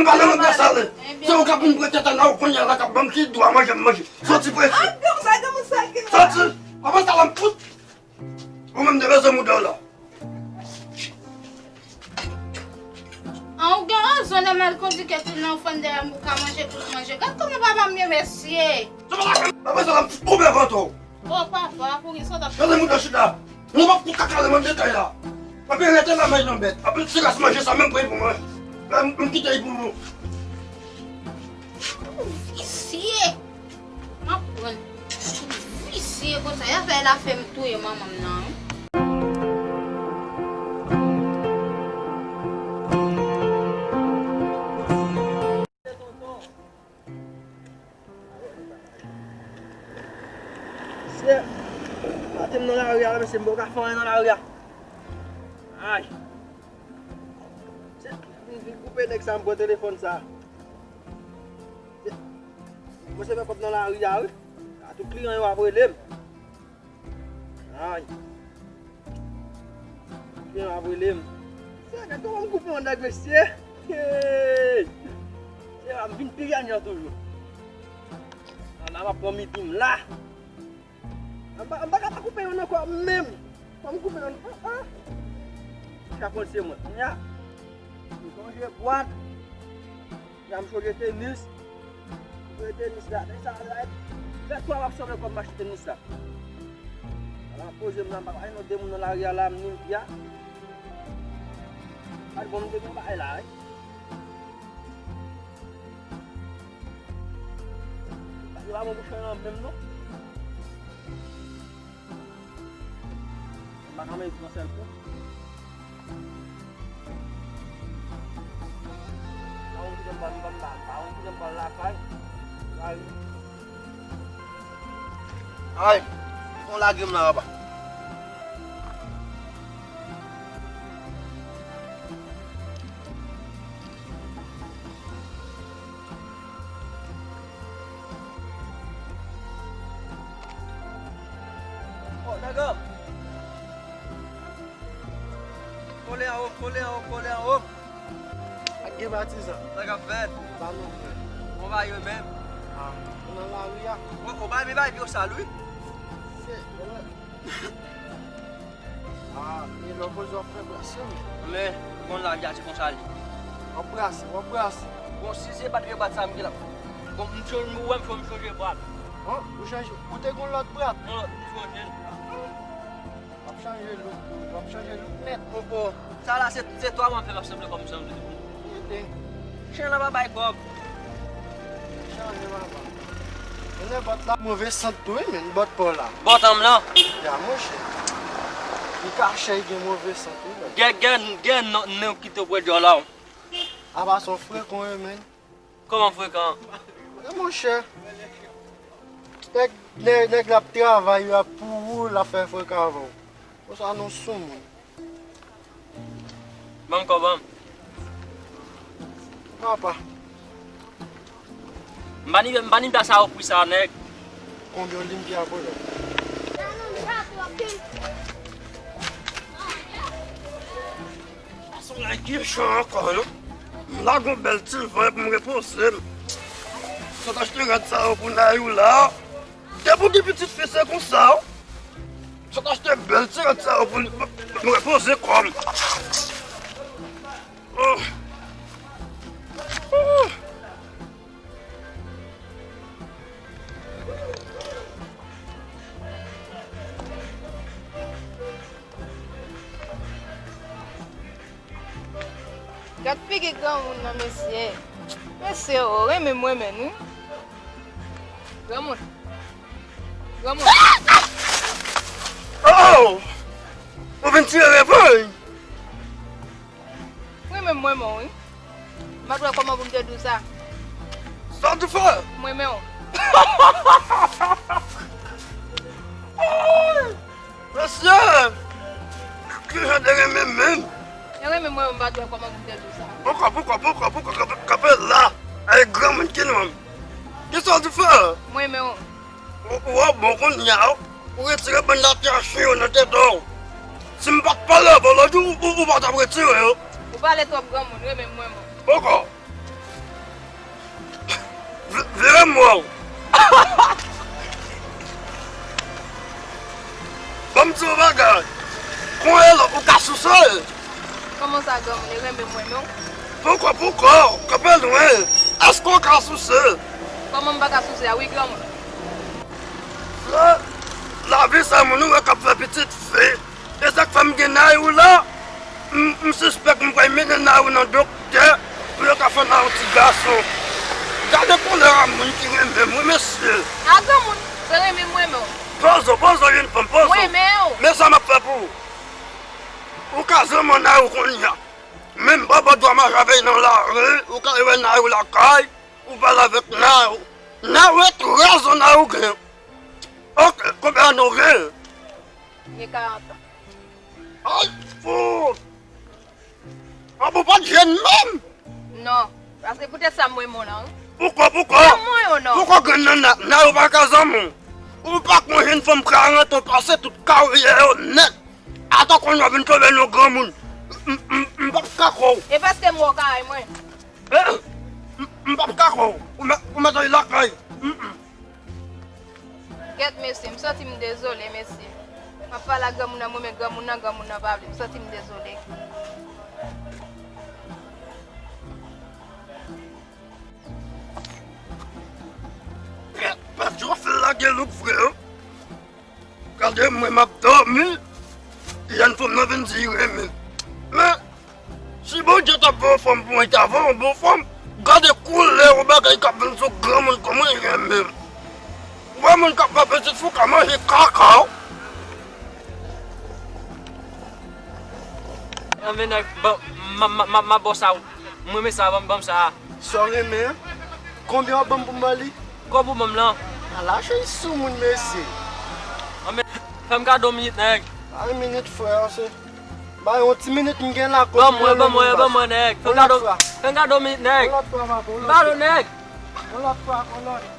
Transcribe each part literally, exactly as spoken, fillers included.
Pale mwen byen sale. Se ou k ap vin prete tèt nan ou kounye a la k ap ban m ki dwa manje m manje. Soti prese. Soti. Avan sa la m fout. Ou menm de bezwen mouda w la. An, ou gen rezon lè m al kondi kèk moun nan ofrann dèyè m pou ka manje tout manje. Gad kòman papa m ye, mesye. Papa sa la m fout koupe vant ou. O papa, pou ki sa w t ap... Gade mouda chita. Nou p ap fout kaka nan menm detay la. Epi rete la may nan bèt. Epi ti ras manje sa menm pran pou mwen. M, m kite l pou nou. Visye. M ap pran. Visye konsa, y a fè la fè m touye manman m nan, wi. Mesye, maten m nan lari a la, mesye, m poko ka fè anyen nan lari a. Ay. Mesye, vin, vin koupe nèg sa, m pran telefòn sa. Mesye, mwen se fè kòb nan lari a, wi. A tout kliyan yo ap rele m. Ay. Kliyan ap rele m. Se gade kòman m koupe yon nèg, mesye. Hey! Se la m vin pi ganyan toujou. Ala m ap pran midi m la. M pa, m pa ka pa koupe youn ankò menm. Fò m koupe youn. Ah, ah. Chak moun se mwen. Kounye a, m chanje bwat. Kounye a, m chanje tenis. M chanje tenis la. Sa, sa, fè twa w ap sanble kòm m achte tenis la. Ala poze m la, m pa bay non de moun nan lari a la, m ni m pya. Al bon, m te gen bagay la, wi. Yo pa bon pou fè nan menm non. M pa ka mete nan sèl kou. Pa yon kite m pral, m pa, pa yon kite m pral lakay. Ay. Ay, on lage m nan anba. Oh, nèg an. Kole anwo, kole anwo, kole anwo. Ak gen patizan. Sa k ap fèt? Pa non, frè. Kòman bagay yo menm? Ah, ou nan lari a? Ou, ou pa renmen bagay vye sal, wi. Se, ah, men lè w poze w ap fè brase, wi. Men, ou konn lavi a se konsa l ye. W ap brase, w ap brase. Bon, si se bat vye bat sa m gen la. Bon, m chonje, m wè m chonje, m chonje bwat. Bon, ou chanje, ou te gen lòt bwat? Yon lòt, m chonje l. W ap chanje look tou, w ap chanje look nèt. Poko, sa la se, se twa mwa fè m ap sanble kòm sanble. Rete. Chen lan pa bay kòb. Chanje papa. Mwen bòt la move sant tou wi, men bòt pa w la. Bòt an m lan? Ya, monchè. Li kache, li gen move sant wi, men. Gen, gen, gen non, non kite w pran djòl la. Apa se yon frekan wi, men. Kòman frekan? E monchè. Nèg, nèg, nèg l ap travay, l ap pou ou, l ap fè frekan avè w. Konsa nou soumoun. Ban m kòb an. Papa. M pa ni, m pa ni plas a ou pri sa, nèg. Konbyen w limpya pou lè? Solèy ki chan ankò, non? M lage yon bèl ti van pou m repoze m. Sot achte rad sa yo pou Nayou la. Depi w gen pitit fi, se konsa, wi. Sot achte bèl ti rad sa yo pou m, pou m repoze kò m. Oh. Oh. Gad figi granmoun nan, mesye. Mesye o, renmen m renmen nou. Granmoun. Granmoun. Oh! Ou vin tire revanj? Mwen menm, mwen menm, wi. M pa t wè kòman pou m te di w sa. Sa w di fè? Mwen menm. Mesye! Ki jan de renmen menm? E renmen mwen, m pa t wè kòman pou m te di w sa. Poukò, poukò, poukò, poukò kanpe, kanpe la? Ay, granmoun ki nonm. Kisa w di fè? Mwen menm. Ou, ou ap bon kounye a, ou retire bann lapyachin yo nan tèt ou. Si m pa t pale avè w lòt jou, ou, ou, ou pa t ap retire yo. Ou pale twòp granmoun, renmen mwen, mwen. Poko. Vire m wè w. Ban m di w yon bagay. Konyela ou ka souse l. Kòman sa, granmoun? E renmen m renmen w? Poukò, poukò? Kanpe lwen. Èske w ka souse l? Kòman m pa ka souse a? Wi, granmoun. Frè, lavi sa moun ou wè k ap fè pitit fi. E sa k fè m gen Naï ou la. M, m sispèk m pral mennen Naï ou nan doktè pou yo ka fè Naï ou ti gason. Gade koulè a moun ki renmen m, wi, mesye. A, granmoun, se renmen m renmen w. Poze w, poze w, yon fanm, poze w. Mwen renmen w. Men sa m ap fè pou ou. Ou ka zanmi Naï ou kounye a. Men m pa ba dwa mache avè l nan lari, ou ka wè Naï ou lakay, ou pale avèk Naï ou. Naï ou e trèz an Naï ou gen. Oke, konbyen ane w gen? Gen karant an. Ay, fout! An bon, pa t jèn menm! Non, paske poutèt sa m renmen w lan, wi. Poukò, poukò? Kòman yo non? Poukò grenn nan na, na yo pa ka zanmi w? Ou pa konn jèn fanm karant an pase tout karyè yo nèt. Ata kounye a vin tonbe nan granmoun. M, m, m p ap ka kwè w. E paske m wè w ka ay mwen. Eh, m, m p ap ka kwè w. Ou mèt, ou mèt al lakay. Mm, mm. Gèt mesye, m santi m dezole mesye. M ap pale ak granmoun nan, mwen men granmoun nan, granmoun nan pa vle. M santi m dezole. Pèp, pèp, Jofil la gen louk vre, wi. Gade mwen m ap dòmi, jèn fanm nan vin di li renmen m. Men, si Bondye t ap voye yon fanm pou mwen, li ta voye yon bon fanm. Gade koulè yon bagay k ap vin sou granmoun kòman li renmen m. Ou wè moun k ap fè pitit fi w ka manje kaka w. Anben nèg, ban, m, m, m, m ap ba w sa. Mwen renmen sa, ban m, ban m sa. Sa w renmen an? Konbyen w ap ban m pou m ba li? Kòb ou ban m lan. A lache l sou moun mesye. Anben, fè m kado minit nèg. Pa yon minit frè, se ba yon ti minit m gen la. Ban mwen, ban mwen, ban mwen nèg. Fè m kado, fè m kado minit nèg. Yon lòt fwa, papa, yon lòt fwa. M ba nou nèg. Yon lòt fwa, yon lòt.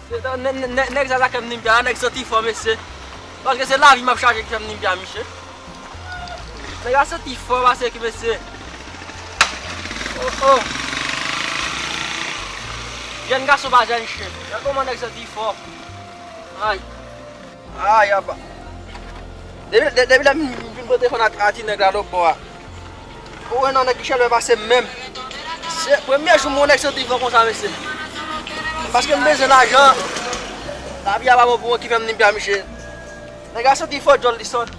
Se nè-, nè-, nè-, nèg sa sa k fè m ni m pya, nèg santi fò mesye. Paske se lavi m ap chache ki fè m ni m pya misye. Nèg la santi fò pase ki mesye. Oh, oh. Jèn gason pa jèn chen. Gad kòman nèg santi fò. Ay. Ay, apa. Depi, de-, depi lè m vin pran telefòn ak, ak ti nèg la lòt bò a. Ou wè nan nèg ki chèlbè pase m menm. Se premye jou m wè yon nèg santi fò konsa, mesye. Paske m bezwen lajan. Lavi a pa bon pou mwen ki fè m ni m pya misye. Nèg la santi fò djòl li sòt.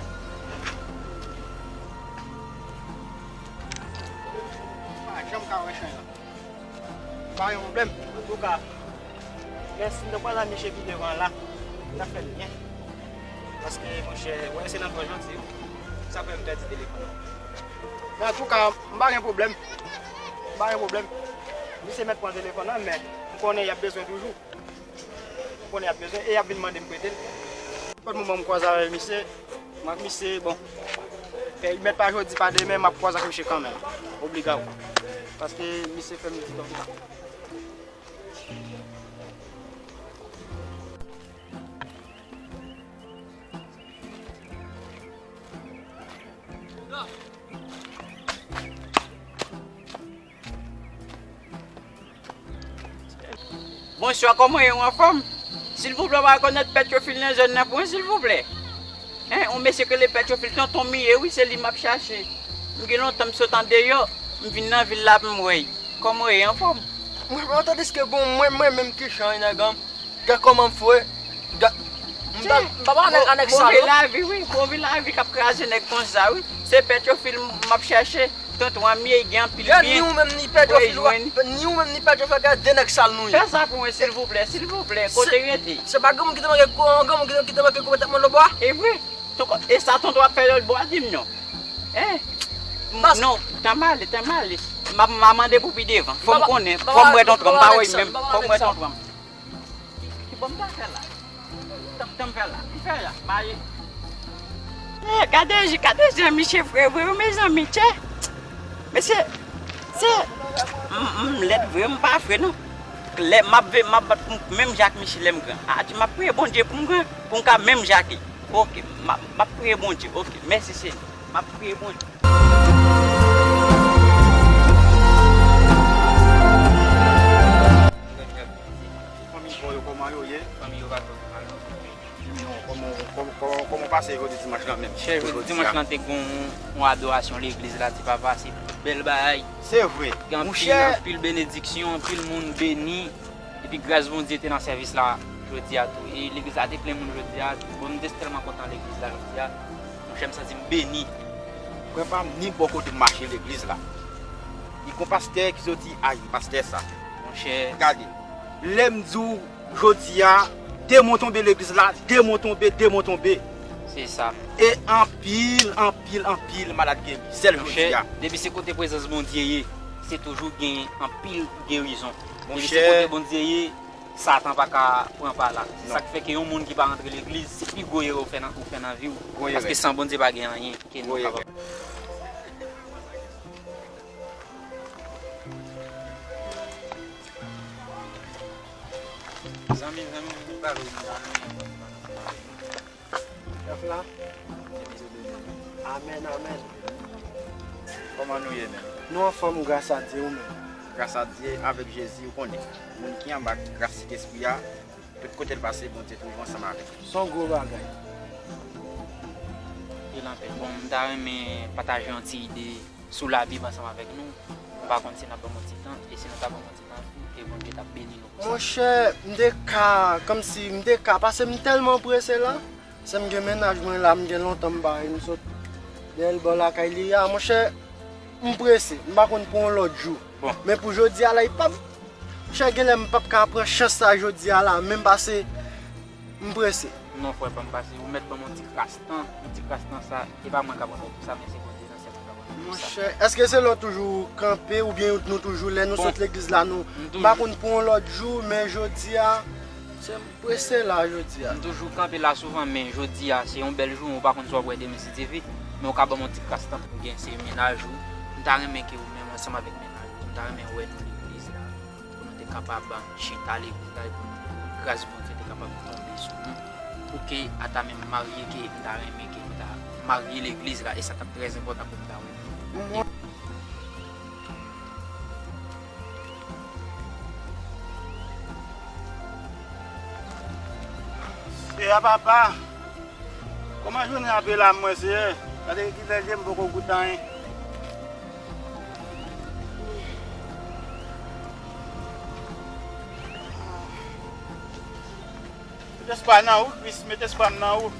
Pa janm ka wè chen an. Pa gen pwoblèm. Antouka, men si m te kwaze ak misye pi devan la, m t ap fè l byen. Paske, monchè, wè, se nan twa janti, wi. Sa fè m pèdi telefòn nan. Men antouka, m pa gen pwoblèm. M pa gen pwoblèm. Misye mèt pran telefòn nan, men m konnen y ap bezwen toujou. M konnen y ap bezwen e y ap vin mande m prete l. Nenpòt moman m kwaze avèk misye, m ak misye, bon, e mèt pa jodi, pa demen, m ap kwaze ak misye kanmenm. Obligaw. Paske misye fè m di tòk. Bonswa, kòman ye, ou anfòm? Silvouplè, ou pa rekonèt Pè Tchofil nan zòn nan pou mwen, silvouplè? Hein, yon mesye k rele Pè Tchofil, tonton m ye, wi, se li m ap chache. M gen lontan m sot andeyò, m vin nan vil la pou m wè l. Kòman w ye, anfòm? Mwen pa tande ske bon, mwen, mwen menm ki chan nèg an. Gad kòman m fre. Gad, m pa, m pa pale anèk, anèk sa non. Move lavi, wi. Move lavi k ap kraze nèg konsa, wi. Se Pè Tchofil m ap chache. Tonton an m ye, gen anpil byen. Ni ou menm, ni Pè Tchofil, ni ou menm, ni Pè Tchofil, gade de nèg sal nou ye. Fè sa pou mwen, silvouplè, silvouplè. Kote w rete? Se pa granmoun ki te manke, granmoun ki te, ki te manke koupe tèt mwen lòbò a? E vre? Tonton, e sa tonton ap fè lòt bò a, di m non. Eh? Non, tan m ale, tan m ale. M a, m a mande pou pi devan. Fò m konnen, fò m wè tonton an, m pa wè l menm. Fò m wè tonton an. Ki bò m ta fè la? Tan, tan m fè la. M fè la. Maye. Eh, gade, gade jan misye fre vre, wi, mezanmi, tchè. Mesye, se, m, m lèd vre, m pa fre, non. Lè m ap ve-, m ap bat pou m menm jan ak misye lè m gran. A, di m ap priye Bondye pou m gran, pou m ka menm jan ak li. Oke, m ap, m ap priye Bondye. Oke, mèsi, Senyè. M ap priye Bondye. Pase jodi dimanch lan menm. Chè, jodi dimanch lan te gen yon, yon adorasyon legliz la, ti papa, se bèl bagay. Se vre. Gen anpil, anpil benediksyon, anpil moun beni. Epi gras Bondye te nan sèvis la jodi a tou. E legliz la te plen moun jodi a. Bon, m te tèlman kontan legliz la jodi a. Monchè, m santi m beni. Frè pa m, ni bò kote m mache legliz la, ni gon pastè ki soti, ay, pastè sa. Monchè. Gade, lè m di w jodi a, demon tonbe legliz la, demon tonbe, demon tonbe. Se sa. E anpil, anpil, anpil malad geri. Sèl jodi a. Monchè, depi se kote prezans Bondye ye, se toujou gen anpil gerizon. Depi se kote Bondye ye, Satan pa ka pran pa la. Se sa k fè ke yon moun ki pa rantre legliz, se pi gwo erè ou fè nan, ou fè nan vi w. Paske san Bondye pa gen anyen ke nou kapab. Zanmi, zanmi, vin pale w, zanmi. Chèf la? Amèn, amèn. Kòman nou ye menm? Nou anfòm, gras a Dye, ou menm? Gras a Dye, avèk Jezi, ou konnen. Moun ki anba gras Sentespri a, tout kote l pase, Bondye toujou ansanm avèk li. Se yon gwo bagay. Pil anpil. Bon, m ta renmen pataje yon ti ide sou Labib ansanm avèk nou. M pa konn si n ap ban m yon ti tan, e si nou ta ban m yon ti tan, ke Bondye t ap beni nou pou sa. Monchè, m te ka, kòmsi m te ka, paske m tèlman prese la. Se m gen mennaj mwen la, m gen lontan m pa wè, m sot dèyè l bò lakay li a. Monchè, m prese, m pa konn pou yon lòt jou. Bon. Men pou jodi a la, li p ap, monchè, genlè m p ap ka pran chans sa jodi a la, menm paske m prese. Non, frè pa m, paske ou mèt ban m yon ti kras tan, yon ti kras tan sa, e pa mwen k ap rann ou pou sa, men se Bondye nan syèl la k ap rann ou pou sa. Monchè, èske se lè w toujou kanpe oubyen nou toujou lè nou sot legliz la, nou, m pa konn pou yon lòt jou, men jodi a, se m prese la jodi a. M toujou kanpe la souvan, men jodi a, se yon bèl jounen, ou pa konn sa w ap wè demen si Dye vle, men ou ka ban m yon ti kras tan pou gen se mennaj ou. M ta renmen ke ou menm ansanm avèk mennaj ou, m ta renmen wè nou legliz la. Pou nou te kapab chita legliz la, e pou nou, gras Bondye te kapab tonbe sou nou. Pou ke ata menm marye ke m ta renmen ke nou ta marye legliz la, e sa t ap trè enpòtan pou m ta wè nou. Senyè papa, kòman jounen an ap ye la mwen, Senyè? Gade kilè je m poko goute anyen. Met espwa nan ou, Kris, met espwa m nan ou.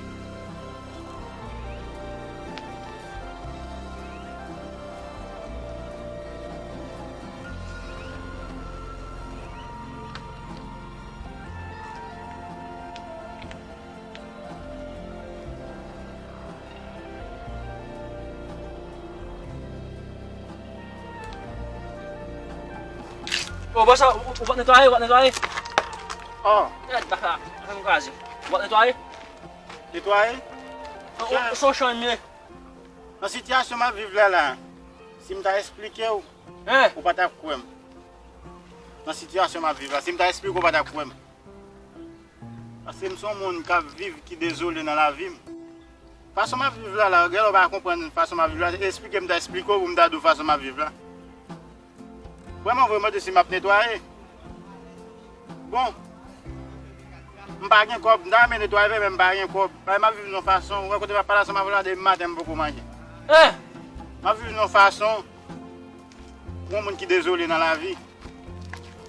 O, bò sa, ou, ou pa t netwaye, ou pa t netwaye? O. Gad baka, sa m kraze. Ou pa t netwaye? Netwaye? O, o, se yon chan m ye. Nan sitiyasyon m ap viv la, la, si m ta esplike w, ou pa t ap kwè m. Nan sitiyasyon m ap viv la, si m ta esplike w, ou pa t ap kwè m. Paske m se yon moun k ap viv, ki dezole nan lavi m. Fason m ap viv la, la, gen lè w pa konprann fason m ap viv la, esplike m ta esplike w pou m ta di w fason m ap viv la. Vrèman, vrèman, de si m ap netwaye. Bon, m pa gen kòb, m ta renmen netwaye vre, men m pa gen kòb. Paske m ap viv nan yon fason, ou wè kote m ap pale ansanm avè w la, depi maten m poko manje. Eh! M ap viv nan yon fason, pou yon moun ki dezole nan lavi.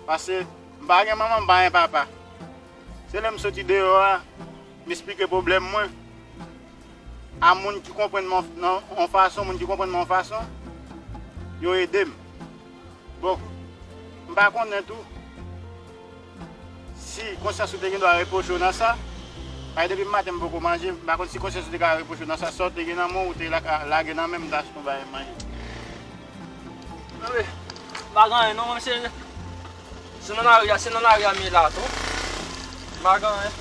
Paske m pa gen manman, m pa gen papa. Se lè m soti deyò a, m esplike pwoblèm mwen a moun ki konprann mwen nan yon fason, moun ki konprann mwen yon fason, yo ede m. Bon, m pa konnen tou si konsyans ou te gen dwa repwoche w nan sa. Paske depi maten m poko manje, m pa konn si konsyans ou te ka repwoche w nan sa. Sa w te gen nan men w, ou te la-, lage nan men m, m ta achte yon bagay manje. Anben, m pa gen anyen non, mwen se, se nan lari a, se nan lari a m ye la tou. M pa gen anyen.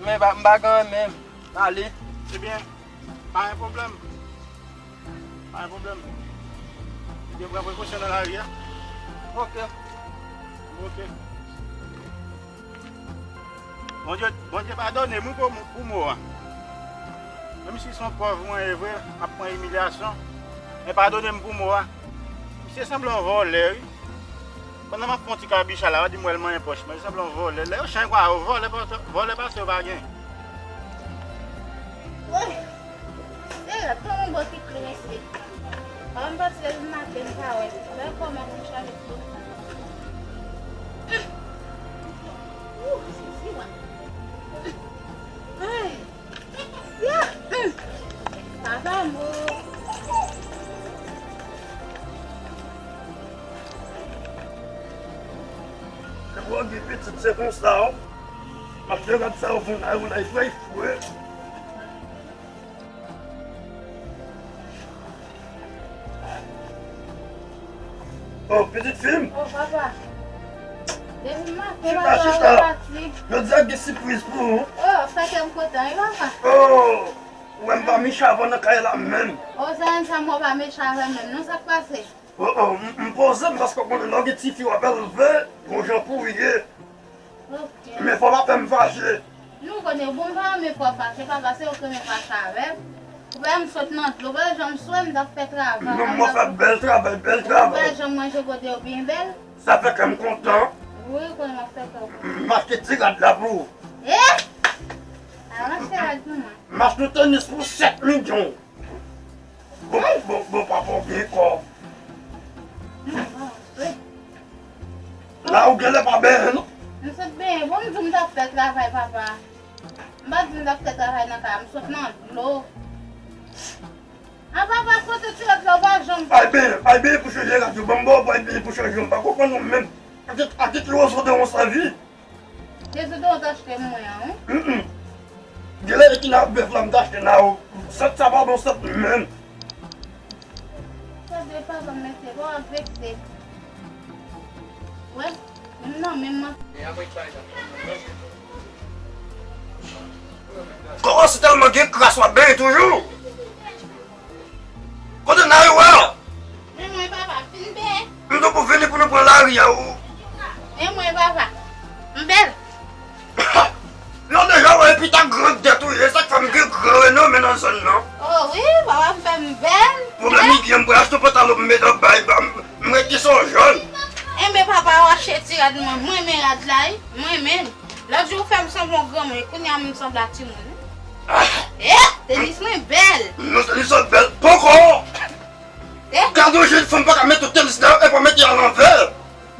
Men pa, m pa gen anyen menm. Ale. Ebyen, pa gen pwoblèm. Pa gen pwoblèm. Ebyen, pran prekosyon nan lari a. Ok. Ok. Bondye, Bondye padone m wi pou, pou mo a. Menm si se yon pòv mwen ye vre, m ap pran imilyasyon, men padone m pou mo a. Misye sanble yon vòlè wi. Pandan m ap fè yon ti kabich la, w a di m wè l manyen pòch mwen, li sanble yon vòlè. Lè yo chay kwa yo vòlè, pastè, vòlè pastè yo pa gen. Woy! Seyè, kòman bò ki klou mesye? An m pati depi maten m pa wè l. Lè kòman pou m chaje dlo. Ooh, sezi mwen. Ay! Ya! Papa mo! Lè w gen pitit se konsa, w ap fè rad sa yo vin la, yo la, fre, fre. Oh, pitit fi m. Oh, papa. Depi maten, papa, ou pati. Jodi a gen sipriz pou ou. Oh, sa fè m kontan, wi, papa. Oh, ou wè m pa mecha avè w nan kay la menm. Oh, sa, sa, mwen pa mecha avè menm. Non, sa k pase? Oh, oh, m, m poze m paske w konnen lè w gen tifi w ap elve, gon jan pou w ye. Ok. Men fò w pa fè m fache. Nou konnen, bon, m pa renmen fò w fache, papa, se ou ki renmen fache avè m. Ou pa wè m sot nan dlo, pa janm swe m t ap fè travay. Non, m ap fè bèl travay, bèl travay. Ou pa janm manje kote yo byen bèl. Sa fè kè m kontan. Wi, konnen m ap fè kè w kontan. M achte ti rad la pou ou. Eh! A, m achte rad pou mwen. M achte tenis pou sèt milyon. Bon, bon, bon, papa, w gen kò. La, ou genlè pa benyen, non? M sot benyen. Bon, m di w m t ap fè travay, papa. M pa di w m t ap fè travay nan kay la, m sot nan dlo. A, papa, kote ti lòt la, ou pa janm. Ay benyen, ay benyen pou chanje rad yo. Ban m ba w pou ay benyen pou chanje yo. M pa konprann ou menm. Ak, ak ki wozo de yon sèvi. Dezodorant achte mwen an, wi. Mm, mm. Genlè e ki nan bèf la m t achte nan ou. Sèt sa pa bon sèt menm. Sa de pa ban mete, bon, ap vekse. Wè, menm nan menm nan. Kòman si tèlman gen kras w ap benyen toujou? Kote Nayou a? Men mwen, papa, fin benyen. M tankou vini pou nou pran lari a ou. Men mwen, papa, m bèl. Yo deja wè epi ta gran dèt ou ye, sa k fè m gen gran renome nan zòn nan. Oh wi, papa, m fè m bèl. Pwoblèm li gen, m pral achte yon pantalon m met anba, m, m ret ki se yon jòn. Enben, papa, w achte ti rad mwen, mwen renmen rad la, wi, mwen renmen l. Lòt jou ou fè m sanble yon granmoun, e kounye a m sanble a timoun. Ah! Eh, tenis mwen bèl. Non, tenis ou bèl. Poko! Eh? Gade yon jèn fanm pa ka mete yon tenis nan epi w mete l alanvè.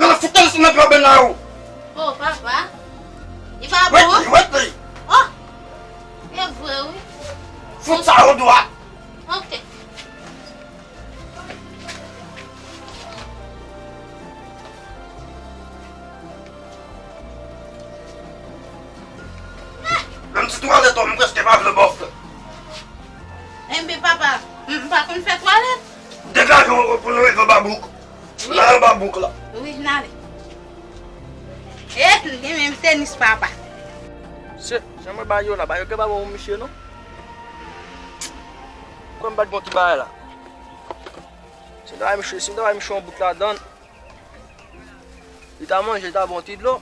Nan fout tenis nan pye w, Bènayou. Oh, papa. Li pa bon? Wèt li, wèt li. Oh! E vre, wi. Fout sa yo dwat. Ok. Menm ti twalèt, m prèske pa vle bòf. Enben, papa, m pa konn fè twalèt. Degaje w pou nou rive anba bouk. Wi. La anba bouk la. Wi, n ale. E, li gen menm tenis papa. Se, jan mwen ba yo la, ba yo gen ba bon misye non. Kwè m bat bon ti bagay la. Si m ta bay misye, si m ta bay misye yon bout ladann, li ta manje, li ta bon ti dlo.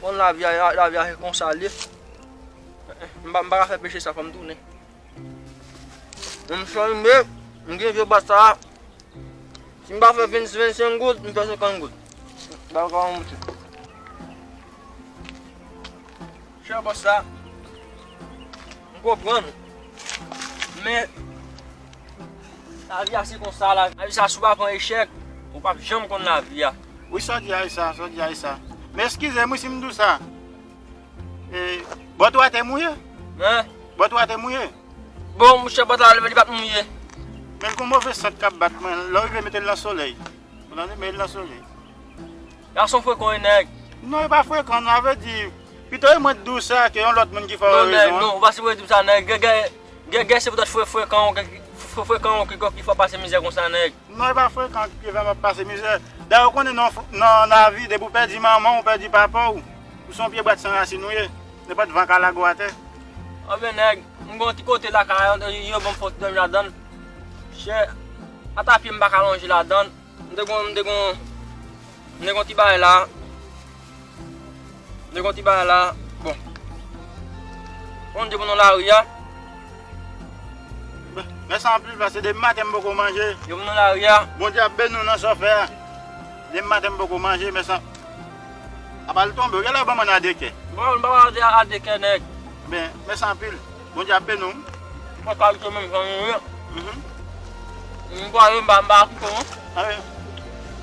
Bon, lavi a, lavi a se konsa l ye. M pa, m pa ka fè peche sa, fò m tounen. M sanble, m gen vye bat sa. Si m pa fè vennsenk goud, m fè senkant goud. Ba yo ka yon boutik. Chè bòs la, m konprann ou. Men, lavi a se konsa, lavi sa, si w pa pran echèk, ou p ap janm konn lavi a. Wi, sa w di a, e sa, sa w di a, e sa. Men eskize m wi si m di w sa. E, bòtò a te mouye? Hein? Bòtò a te mouye? Bon, monchè, bòtò a li pa t mouye. Men l gon move sant k ap bat mwen, lè w rive mete l nan solèy. Ou tande? Mete l nan solèy. Gason frekan wi, nèg. Non, e pa frekan, non, a vle di, pito e mwen t di w sa ke yon lòt moun ki fè w rezon an. Non, nèg, non, ou pa sipoze di m sa, nèg. Gen, gen, gen, gen se poutèt fre-, frekan, fre-, frekan, ki, ki fè w pase mizè konsa, nèg. Non, e pa frekan ki fè m ap pase mizè. Dayè, ou konnen nan, nan lavi, depi w pèdi manman w, ou pèdi papa w, ou se yon pye bwat san rasin ou ye. Nenpòt van ka lage w atè. Anben, nèg, m gen yon ti kote lakay, yo, yo ban m fè yon ti dòmi ladann. Chè, ata pye m pa ka lonje ladann. M te gon, m te gon, m te gon ti bagay la. M te gon ti bagay la. Bon. Bondye pou nou lari a. Mèsi anpil, paske depi maten m poko manje. Yo pou nou lari a. Bondye ap beni w nan sa w fè a. Depi maten m poko manje, mèsi an-, apa l tonbe, ou genlè ban mwen nan adekè. Bon, m pa pral di adekè, nèg. Ben, mèsi anpil. Bondye ap beni w. Mwen ka kite menm jan nou ye. Mhm. M pale, m pa, m pa kite w non. Amen.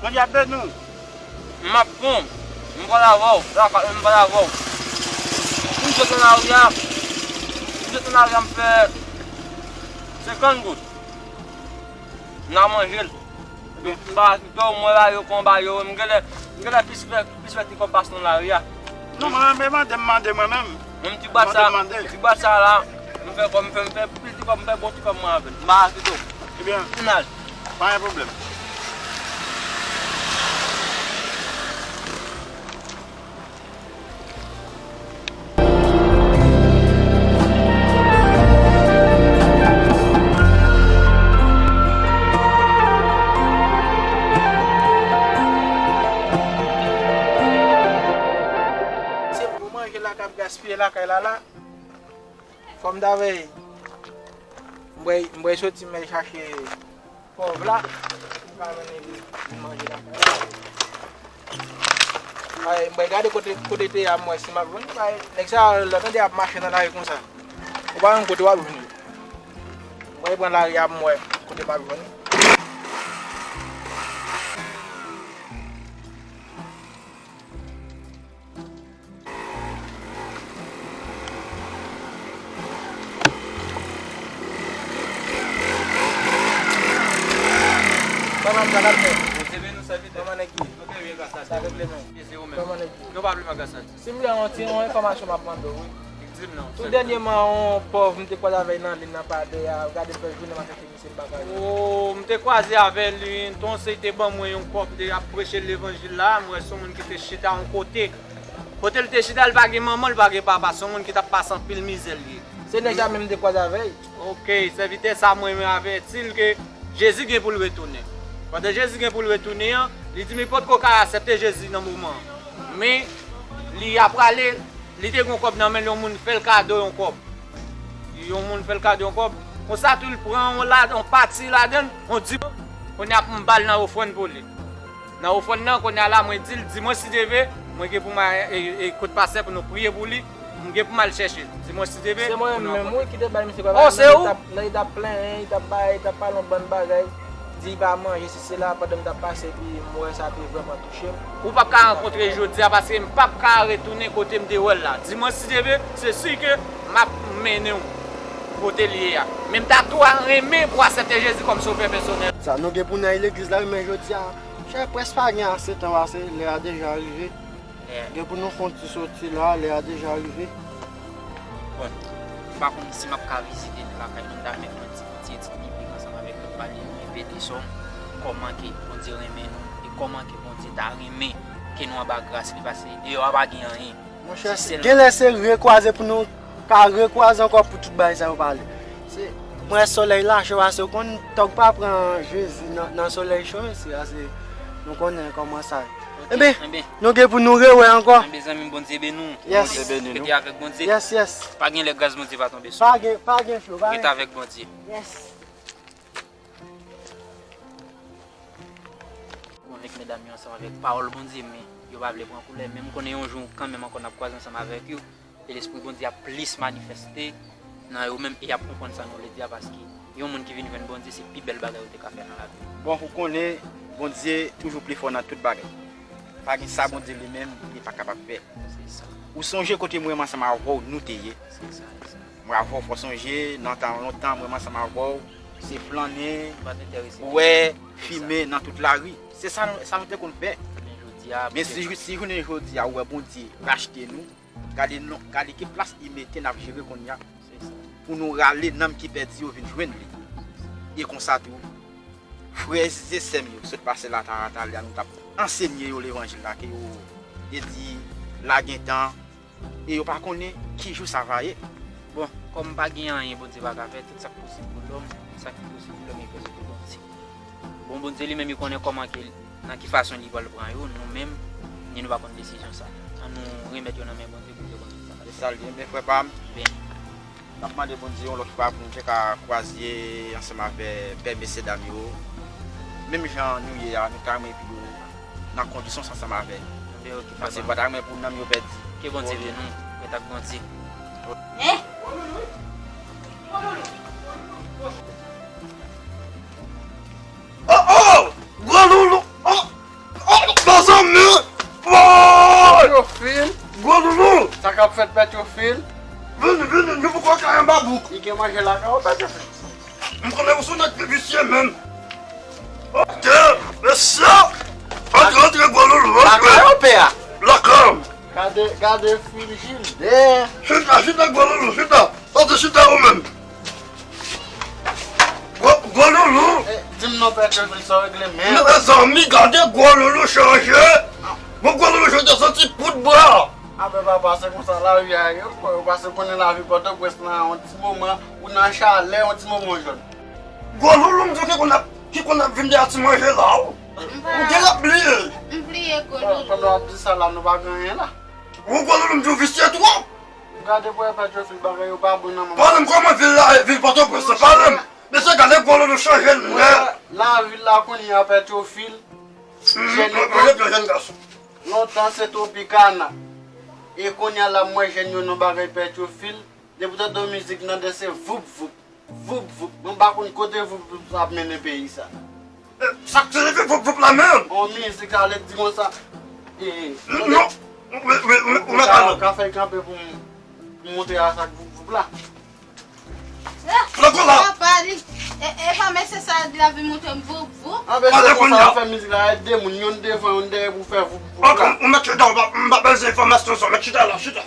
Bondye ap beni w. M ap pran w. M pral avè w. Lakay mwen, m pral avè w. M sot nan lari a. M sot nan lari a, m fè senkant goud. N a manje l. M pa kite w, mwen la yo konba yo. M genlè, m genlè plis fè, plis fè ti kòb pase nan lari a. Non, mwen menm, mande, m mande mwen menm. Menm ti bwat sa, ti bwat sa la, m fè kòb, m fè, m fè pil ti kòb, m fè bon ti kòb mwen avè l. M pa kite w. Ebyen, m al. Pa gen pwoblèm. Se pou manje la k ap gaspiye lakay la la. Fò m ta veye. M bwè, m bwè soti m al chache pòv la. M ka mennen li vin manje lakay la. Ay, m bwè gade kote, kote te a, m wè si m ap jwenn li. Bay, nèg sa yo, lè w tande y ap mache nan lari konsa, ou pa konn kote w ap jwenn li. M bwè pran lari a, m wè kote m ap jwenn li. Kòman sa k ap fèt? Bondye beni w, sèvitè. Kòman nèg ye? Nou byen, gras a Dye. Sa regle men. Plezi ou menm. Kòman nèg ye? Nou pa pli mal, gras a Dye. Si m gen yon ti, yon enfòmasyon m ap mande w, wi. Di m non, sèvitè. Tou dènyèman, yon pòv m te kwaze avè l nan liy nan Padè a, gade m fè jounen m ap chèche misye, m pa ka jwenn. O, m te kwaze avè li, Tonsèy te ban mwen yon kòb, te ap preche levanjil la, m wè se yon moun ki te chita yon kote. Kote l te chita, l pa gen manman, l pa gen papa. Se yon moun ki t ap pase anpil mizè l ye. Se nèg sa menm m te kwaze avè l. Oke, sèvitè sa mwen renmen avèti l ke Jezi gen pou l retounen. Pandan Jezi gen pou l retounen an, li di m li potko ka aksepte Jezi nan moman an. Men, li ap prale, li te gen yon kòb nan men l, yon moun fè l kado yon kòb. Yon moun fè l kado yon kòb. Konsa tou, l pran yon la, yon pati ladan l, yon di, kounye a pou m ba l nan ofrann pou li. Nan ofrann nan, kounye a la, mwen di l, di mwen si Dye vle, mwen gen pou m al, e, e, kot pastè pou nou priye pou li, m gen pou m al chèche l. Di mwen si Dye vle. Se mwen menm, wi, ki te bay misye kòb la. O, se ou? Lè li t ap, lè li t ap plenyen, li t ap bay, li t ap pale yon bann bagay, di li pa manje, sesi, sela, pandan m t ap pase, epi m wè sa te vrèman touche m. Ou p ap ka rankontre jodi a, paske m p ap ka retounen kote m te wè l la. Di mwen si Dye vle, se si ke m ap mennen w kote l ye a. Men m ta tou renmen pou w aksepte Jezi kòm sovè pèsonèl. Sa nou gen pou n al legliz la, men jodi a, chè, prèske pa gen ase tan pase, lè a deja rive. Gen pou nou fè yon ti soti la, lè a deja rive. Bon, m pa konn si m ap ka vizite nou lakay nou, m ta renmen fè yon ti, ti etid biblik ansanm avèk nou, pale, repete sòm, kòman ke Bondye renmen nou, e kòman ke Bondye ta renmen ke nou anba gras li, paske deyò a pa gen anyen. Monchè, si sèl- Genlè se rekwaze pou nou ka rekwaze ankò pou tout bagay sa yo pale. Se, mwen solèy la cho, paske ou konn tòg pa pran Jezi nan, nan solèy cho, mesye, paske nou konnen kòman sa ye. Ok, enben, enben. Nou gen pou nou rewè ankò. Enben, zanmi m, Bondye beni w. Yes. Bondye beni nou. Rete avèk Bondye. Yes, yes. Pa gen lè gras Bondye pa tonbe sou ou. Pa gen, pa gen cho, pa gen. Rete avèk Bondye. Yes. Konvenk medam yo ansanm avèk pawòl Bondye, men yo pa vle pran koulè. Men m konnen yon jou kanmenm ankò n ap kwaze ansanm avèk yo. E Lespri Bondye ap plis manifeste nan yo menm, e y ap konprann sa nou vle di a, paske yon moun ki vin jwenn Bondye, se pi bèl bagay ou te ka fè nan lavi w. Bon, ou konnen, Bondye toujou pi fò nan tout bagay. Pa gen sa Bondye li menm li pa kapab fè. Se sa. Ou sonje kote mwen menm ansanm avè w nou te ye? Se sa, se sa. Mwen avè w fò sonje, nan tan lontan, mwen menm ansanm avè w, se flannen, bwè, fimen nan tout lari. Se sa nou, sa nou te konn fè. Men jodi a, men si, si jounen jodi a, ou wè Bondye rachte nou, gade non, gade ki plas li mete n ap jere kounye a. Se sa. Pou nou rale nanm ki pèdi yo vin jwenn li. E konsa tou, frè e sè m yo, sot pase la ta, talè a, nou t ap ansenye yo levanjil la, ke yo te di la gen tan, e yo pa konnen ki jou sa va ye. Bon, kòm pa gen anyen Bondye pa ka fè, tout sa k posib pou lòm, sa ki posib pou lòm, e posib pou Bondye. Bon, Bondye li menm, li konnen kòman ke, nan ki fason li pral pran yo, nou menm, ni nou pa konn desizyon sa. Ann nou remèt yo nan men Bondye, Bondye konn tout sa. Se sa l ye, men frè pa m. Ben. N ap mande Bondye yon lòt fwa pou nou te ka kwaze ansanm avè pè mesyedam yo. Menm jan nou ye a, nou ta renmen pou yo nan kondisyon sa ansanm avè nou. Paske nou pa ta renmen pou nanm yo pèdi. Ke Bondye beni nou. Ret ak Bondye. Hein? Pètwofil. Gwo loulou. Sa k ap fèt, Pètwofil? Vini, vini, nou poko kay anba bouk. Li gen manje lakay ou, Pètwofil? M konnen ou se nèg ki visye menm. Ok, mesye. Antre, antre, gwo loulou, antre. Lakay ou, pè a? Lakay. Gade, gade frijidè. Chita, chita, gwo loulou, chita. Sòti chita ou menm. Gwo, gwo loulou. Eh, di m non, Pètwofil, sa w regle menm? Mezanmi, gade gwo loulou chanje. Bon, gwo loulou chanje, santi poud bwa. A ben papa, se konsa lavi a ye, ou kwè, ou pase konnen lavi Pòtoprens nan yon ti moman, ou nan chalè, yon ti moman ou jòn. Gwo loulou, m di w ki konn ap, ki konn ap vin dèyè ti manje la, ou. Ou gen l ap bliye. M bliye gwo loulou. Pandan w ap di sa la, nou pa gen anyen la. Ou gwo loulou, m di w visye twòp. Gade pou wè Pètwofil, bagay yo pa bon nan moman. Pale m kòman vil la ye, vil Pòtoprens la, pale m. Mesye, gade gwo loulou chanje nèt. Lavil la kounye a, Pètwofil. Jèn yo, jèn gason. Lontan se Tropicana. E kounye a la, m wè jèn yo nan bagay Pètwofil. Depi w tande mizik nan de se voup voup. Voup voup. Mwen pa konn kote voup voup sa ap mennen peyi sa. Eh, sa k siyifi voup voup la menm? On mizik sa vle di konsa. Eh, non, ou mèt ale. Ou ka fè kanpe pou m, pou m montre a sa k voup voup la. Flako la. Papa, li, e, e pa mesye sa la vin montre m voup voup. Anben, se konsa w fè mizik la, e de moun, youn devan, youn dèyè pou fè voup voup la. Ok, ou mèt chita, m pa bezwen enfòmasyon sa, mèt chita la, chita.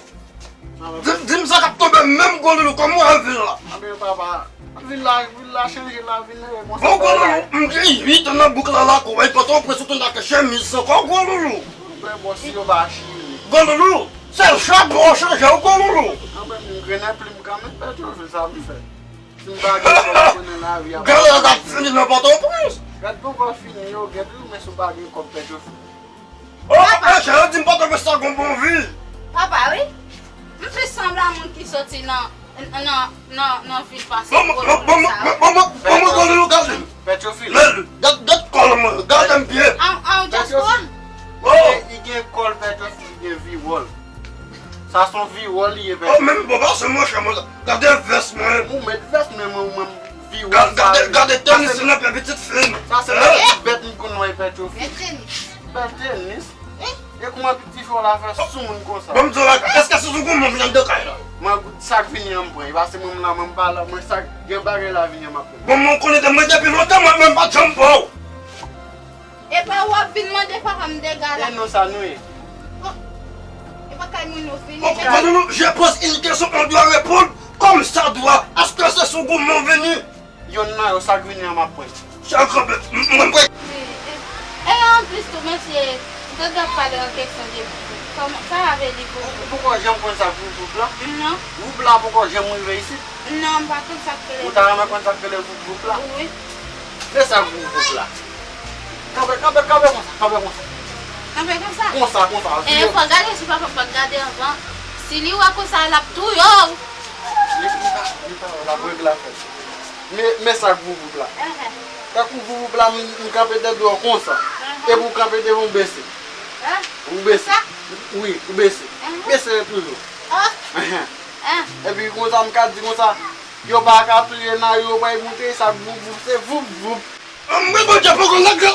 Di, di m sa k ap tonbe menm gwo loulou, kòman w wè vil la? Anben papa, vil la, vil la chanje, lavi nou e konsa. Bon, gwo loulou, m gen uit an nan bouk la lakou, e Pòtoprens ou tounen ak chemiz ankò, gwo loulou. Mwen bon, si yo pa chire. Gwo loulou, sèl chabon w chanje w, gwo loulou. Anben m grennen plim kanmenm, Pètwofil, sa m fè. Si m pa gen kòb, konnen lavi a. Gade yo t ap fini nan Pòtoprens. Gad poko fini yo, gad ou, men si w pa gen kòb, Pètwofil. Oh, papa, mesye, yo di m Pòtoprens sa gon bon vi. Papa, wi. M plis sanble a moun ki soti nan, nan, nan, nan vil pase gwo loulou sa. Bon, bon, bon, bon, bon, bon, gwo loulou, gade m. Pètwofil. Men, gad, gad kòl mwen, gade m byen. An, an, dyaspora. Pètwofil. Oh. Li gen, li gen kòl, Pètwofil, li gen viwòl. Sa se yon viwòl li ye, Pètwofil. Oh, menm bon, pa se monchè mwen. Gade vès mwen. Ou met vès mwen, mwen, mwen, viwòl sa. Gade, gade tenis nan pye pitit fi m. Sa se yon ti bèt m konn wè, Pètwofil. Bèl tenis. Bèl tenis. E kouman piti fi w la fè sou moun konsa? Bon, m di w, èske se sou goumen w vin anndan kay la? Mwen, sa k vini an m pran. E pa se mwen m la, mwen m pa la, mwen sa k gen bagay la vini an m ap pran. Bon, mwen konnen de mwen depi lontan, mwen menm pa t janm pran w. E pa w ap vin mande papa m dega la. E nou sa nou ye. Bon, e pa kay moun yo vini. Bon, bon, non, non, je pose une question, on doit répondre comme ça doit. Èske se sou goumen w vini? Yonn nan yo, sa k vini an m ap pran. Chal kanpe, m, mwen pran. Wi, e, e anplis tou, mesye, m tande w ap pale an kesyon de voup voup. Kòman, sa a vle di voup voup? Ou poko janm konn sa k voup voup la? Non. Voup la poko janm rive isit? Non, m pa konn sa k rele voup voup. Ou ta renmen konn sa k rele voup voup la? Wi. Men sa k voup voup la. Kanpe, kanpe, kanpe konsa, kanpe konsa. Kanpe konsa? Konsa, konsa. E, fò gade si papa pa gade anvan. Si li wè konsa, l ap touye w. Li, li pa, li pa wè, l ap regle afè l. Men, men sa k voup voup la. Tankou voup voup la, m, m kanpe dèyè w konsa. Epi w kanpe devan w bese. Ou bese. Wi, ou bese. Bese toujou. Epi konsa, m ka di konsa, yo pa ka touye nan yo, pa monte sa k voup voup, se voup voup. Mwen, Bondye poko lage.